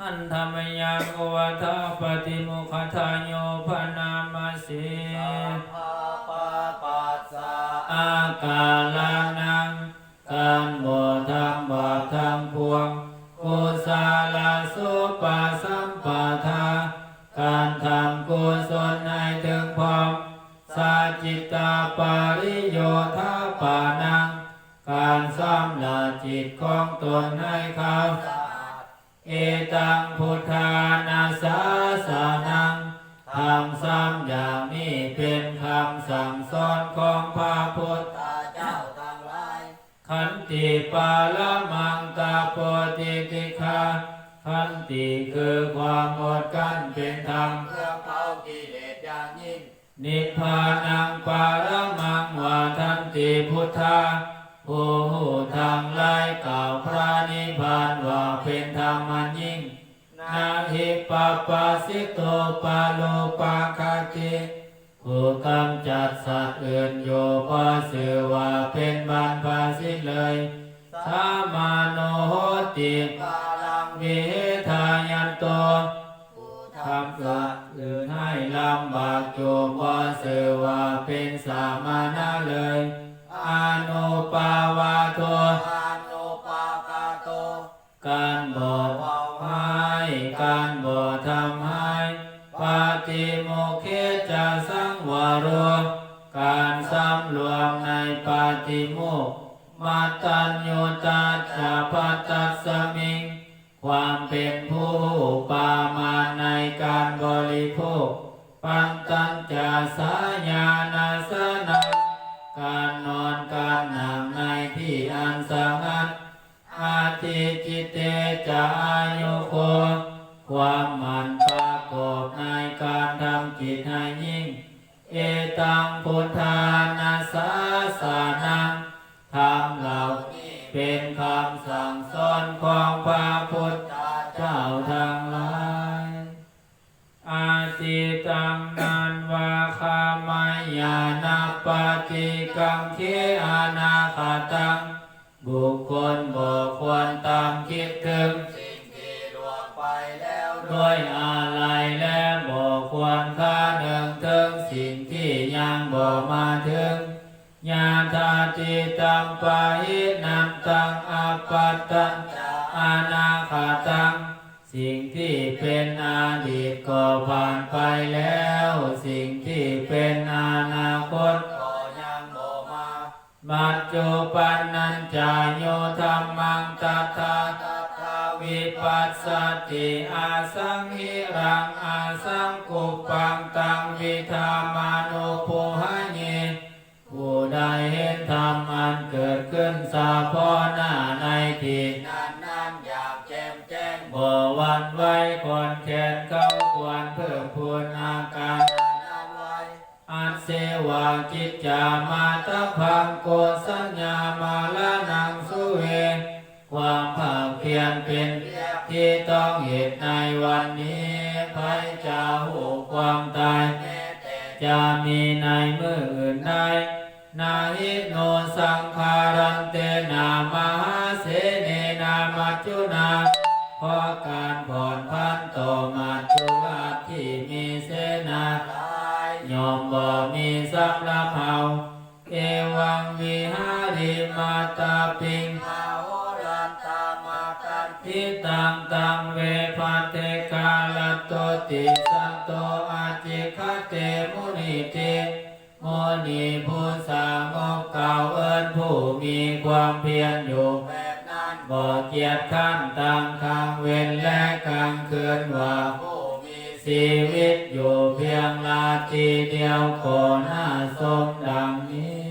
Handa mayaṃ uvaṭṭhapaṭimukhajāyo bhaṇāma se. Sabbapappassa akālaṇaṃ ການບໍ່ທຳບາບທັງປວງ Kusalasu passampadāṃ ການທຳກຸສົນໃຫ້ເຖິງພ້ອມ Sacittapariyodhapanaṃ ການຊຳລະຈິດຂອງຕົນໃຫ້ຂາວສະອາດ Etaṃ buddhāna sāsanaṃ ທຳສາມຢ່າງນີ້ເປັນຄຳສັ່ງສອນຂອງພະພຸດທະເຈົ້າທັງຫຼາຍ Khanti paramaṃ tapo titikkhā ຂັນຕິຄືຄວາມອົດກັ້ນເປັນທຳ ເພື່ອເຜົາກິເລດຢ່າງຍິ່ງ Nibbānaṃ paramaṃ vadanti buddhā ຜູ້ຮູ້ທັງຫຼາຍກ່າວພະນິບພານວ່າເປັນທຳອັນຍິ່ງ Na hi pabbajito parūpaghati ຜູ້ກຳຈັດສັດອື່ນຢູ່ ບໍ່ຊື່ວ່າເປັນບັນພະສິດເລີຍ Samano hoti paraṃ vihetayato ຜູ້ທຳສັດອື່ນໃຫ້ລຳບາກຢູ່ ບໍ່ຊື່ວ່າເປັນສະມະນະເລີຍ Anupavādo anupaghāto ການບໍ່ເວົ້າຮ້າຍ ການບໍ່ທຳຮ້າຍ Patimokkhī ca saṃvaro ການສຳລວມໃນປາຕິໂມກ Mattaññutā ca bhaddasmiṃ ຄວາມເປັນຜູ້ປະມານໃນການບໍລິໂພກ Pattañca sayanassanaṃ ການນອນການນັ່ງໃນທີ່ອັນສະຫງັດ Adhiccitte ca āyudo ຄວາມໝັ້ນປະກອບໃນການທຳຈິດໃຫ້ຍິ່ງ Etaṃ buddhāna sāsanaṃ ທຳເຫຼົ່ານີ້ເປັນຄຳສັ່ງສອນຂອງພະພຸດທະເຈົ້າທັງຫຼາຍ Atītaṃ nānvāgameyya nappaṭikaṅkhe anāgataṃ ບຸກຄົນບໍ່ຄວນຕາມຄິດເຖິງສິ່ງທີ່ລ່ວງໄປແລ້ວດ້ວຍອາໄລ ແລະ ບໍ່ຄວນຄານເຖິງເຖິງສິ່ງທີ່ຍັງບໍ່ມາເຖິງ Yadatītaṃ pahīnantaṃ appattañca anāgataṃ ສິ່ງທີ່ເປັນອະດີດກໍຜ່ານໄປແລ້ວ ສິ່ງທີ່ເປັນອະນາຄົດກໍຍັງບໍ່ມາ Paccuppannāni yo dhammaṃ tattha tattha vipassati asaṃhiraṃ asaṅkuppaṃ taṃ viddhā manubrūhaye ຜູ້ໃດເຫັນທຳອັນເກີດຂຶ້ນສະເພາະໜ້າໃນທີ່ນັ້ນໆ ຢ່າງແຈ່ມແຈ້ງ ບໍ່ຫວັ່ນໄຫວຄອນແຄນ ເຂົາຄວນເພີ່ມພູນອາການອັນນັ້ນໄວ້ Ajjeva kiccā mātappaṃ ko jaññā maraṇaṃ suve ຄວາມພາກພຽນເປັນວຽກທີ່ຕ້ອງເຮັດໃນວັນນີ້ ໃຜຈະຮູ້ຄວາມຕາຍແມ້ແຕ່ຈະມີໃນມື້ອື່ນໄດ້ Na hi no saṅgarantena mahāsenena maccunā ເພາະການຜ່ອນຜັນຕໍ່ມັດຈຸລາດທີ່ມີເສນາຫຼາຍ ຍ່ອມບໍ່ມີສຳລັບເຮົາ Evaṃvihārimātāpiṃ ahorattamatanditaṃ taṃ ve bhaddekarattoti santo ācikkhate munīti ມຸນີຜູ້ສະຫງົບກ່າວເອີ້ນຜູ້ມີຄວາມພຽນຢູ່ແບບນັ້ນ ບໍ່ກຽດຄ້ານທັງກາງເວັນ ແລະ ກາງຄືນວ່າ ຜູ້ມີຊີວິດຢູ່ພຽງລາຕີດຽວກໍໜ້າຊົມດັ່ງນີ້